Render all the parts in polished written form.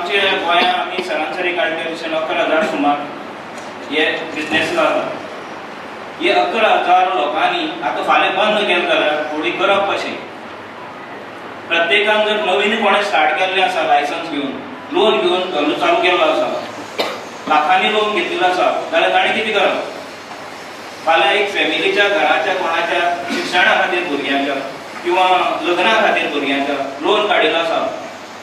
आमच्या गोंयांत आमी सरासरी काडले भशेन 11,000 सुमार हे बिजनेस आसा. हे 11,000 लोकांनी आतां फाल्यां बंद केलें जाल्यार फुडें करप कशें? प्रत्येकान जर नवीन कोणें स्टार्ट केल्लें आसा, लायसन्स घेवन, लोन घेवन धंदो चालू केल्लो आसा, लाखांनी लोन घेतिल्लो आसा, जाल्यार ताणें कितें करप? फाल्यां एक फॅमिलीच्या, घराच्या, कोणाच्या शिक्षणा खातीर भुरग्यांच्या किंवा लग्ना खातीर भुरग्यांच्या लोन काडिल्लो आसा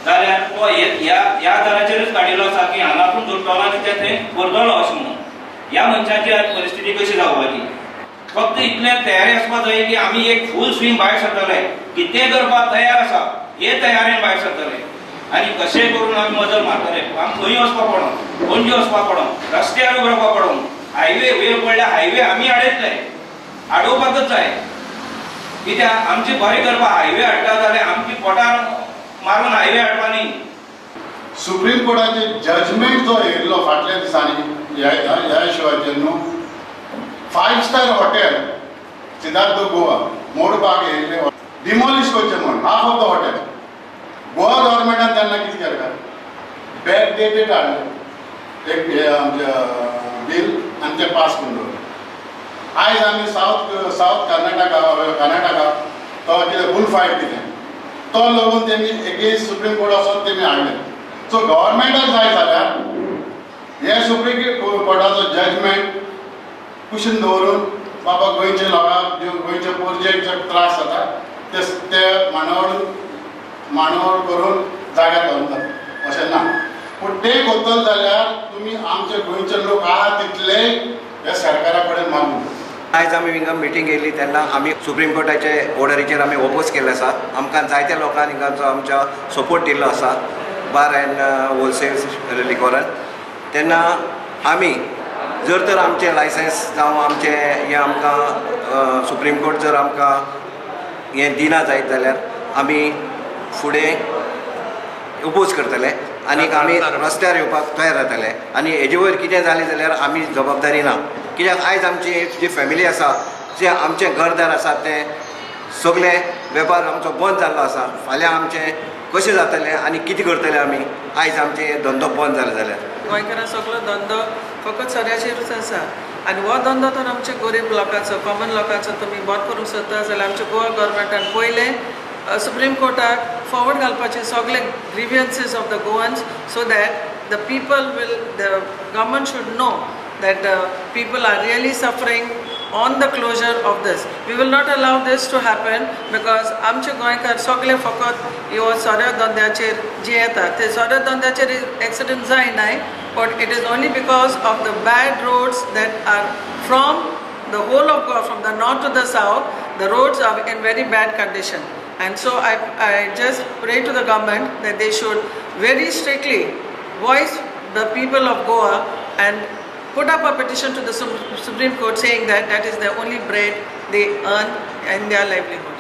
जाल्यार तो ह्या ह्या आदाराचेरूच काडिल्लो आसा की हांगा आपूण जोडटलो आनी ते थंय व्हरतलो अशें म्हणून. ह्या मनशाची आज परिस्थिती कशी जावपाची? फक्त इतलें तयारी आसपाक जाय की आमी एक फूल स्विंग भायर सरतले, कितें करपाक तयार आसा हे तयारेन भायर सरतले आनी कशें करून आमी मजल मारतले. आमी खंय वचपाक पडों, पणजे वचपाक पडों, रस्त्यार उबो रावपाक पडों, हायवे वेळ पडल्यार हायवे आमी आडयतले, आडोवपाकच जाय. कित्याक आमचे बरें करपाक हायवे हाडटा जाल्यार आमची पोटार मारून हायवे हाडपा न्ही. सुप्रीम कोर्टाचे जजमेंट जो येयल्लो फाटल्या दिसांनी ह्या ह्या इशुवाचेर न्हू, five star hotel Siddharth Goa मोडपाक येयल्ले, डिमॉलिश करचें म्हण half of the hotel. Goa गव्हर्मेंटान तेन्ना कितें केलें काय, बॅक डेटेड हाडलें एक हें आमचें बील आनी तें पास करून दवरलें. आयज आमी सावथ कर्नाटका कर्नाटका तो कितें बुल फायट कितें तो लागून तेमी एगेन्स्ट सुप्रीम कोर्ट वचोन तेमी हाडलें. सो गव्हर्मेंटाक जाय जाल्यार हे सुप्रीम कोर्टाचो जजमेंट कुशीन दवरून बाबा गोंयचे लोकांक, गोंयचे पोरजेक जे त्रास जाता ते ते मांडावळ मांडावळ करून जाग्यार दवरून जाता अशें ना. पूण ते करतले जाल्यार तुमी आमचे गोंयचे लोक आहा तितले हे सरकारा कडेन मागूं. आयज आमी हिंगा मिटींग केली तेन्ना आमी सुप्रीम कोर्टाचे ऑर्डरीचेर आमी ओपोज केल्ले आसा. आमकां जायत्या लोकांनी हिंगाचो आमच्या सपोर्ट दिल्लो आसा बार अँड होलसेल लिकोरान. तेन्ना आमी जर तर आमचें लायसन्स जावं आमचें हें आमकां सुप्रीम कोर्ट जर आमकां हें दिना जायत जाल्यार आमी फुडें ओपोज करतले आनीक आमी रस्त्यार येवपाक तयार जातले. आनी हेजे वयर कितें जालें जाल्यार आमी जबाबदारी ना, कित्याक आयज आमची जी फॅमिली आसा, जे आमचें घरदार आसा तें सगळें वेपार आमचो बंद जाल्लो आसा. फाल्यां आमचें कशें जातलें आनी कितें करतले आमी आयज आमचें धंदो बंद जालो जाल्यार? गोंयकारां सगळो धंदो फकत सोऱ्याचेरूच आसा आनी हो धंदो तर आमचे गरीब लोकांचो, कॉमन लोकांचो तुमी बंद करूंक सोदता जाल्यार आमच्या गोवा गव्हर्मेंटान पयलें सुप्रीम कोर्टाक फॉरवर्ड घालपाचें सगळे grievances of the Goans, so that the people will, the government should know that the people are really suffering on the closure of this. We will not allow this to happen because आमचे गोंयकार सगळे फकत ह्यो सोऱ्या धंद्याचेर जियेतात. ते सोऱ्या धंद्याचेर accident जायनाय, but it is only because of the bad roads that are from the whole of Goa, from the north to the south, the roads are in very bad condition. And so I just pray to the government that they should very strictly voice the people of Goa and put up a petition to the Supreme Court saying that that is the only bread they earn in their livelihood.